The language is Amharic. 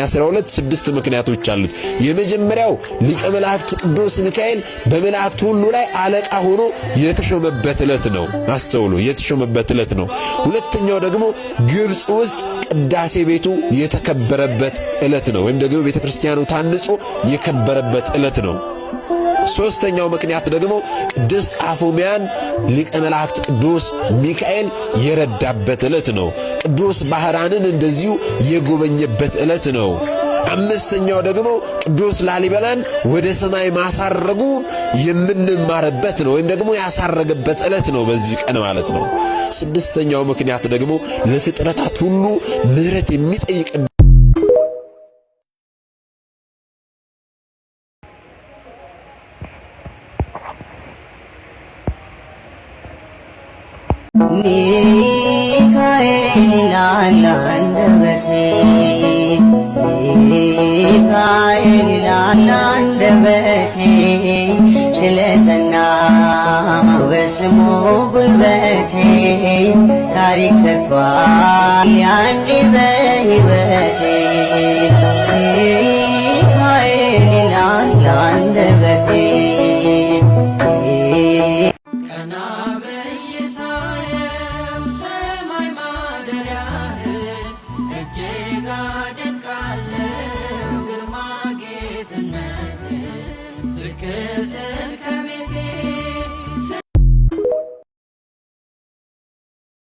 12 ስድስት ምክንያቶች አሉት። የመጀመሪያው ሊቀ መላእክት ቅዱስ ሚካኤል በመላእክት ሁሉ ላይ አለቃ ሆኖ የተሾመበት ዕለት ነው። አስተውሉ፣ የተሾመበት ዕለት ነው። ሁለተኛው ደግሞ ግብፅ ውስጥ ቅዳሴ ቤቱ የተከበረበት ዕለት ነው፣ ወይም ደግሞ ቤተክርስቲያኑ ታንጾ የከበረበት ዕለት ነው። ሶስተኛው ምክንያት ደግሞ ቅድስት አፎሚያን ሊቀ መላእክት ቅዱስ ሚካኤል የረዳበት ዕለት ነው። ቅዱስ ባህራንን እንደዚሁ የጎበኘበት ዕለት ነው። አምስተኛው ደግሞ ቅዱስ ላሊበላን ወደ ሰማይ ማሳረጉን የምንማርበት ነው፣ ወይም ደግሞ ያሳረገበት ዕለት ነው በዚህ ቀን ማለት ነው። ስድስተኛው ምክንያት ደግሞ ለፍጥረታት ሁሉ ምሕረት የሚጠይቅ ሚካኤል ይላል አንደበቴ፣ ሚካኤል ይላል አንደበቴ፣ ስለጸና በስሙ ጉልበቴ፣ ታሪክ ሰርቷል ያኔ በሕይወቴ።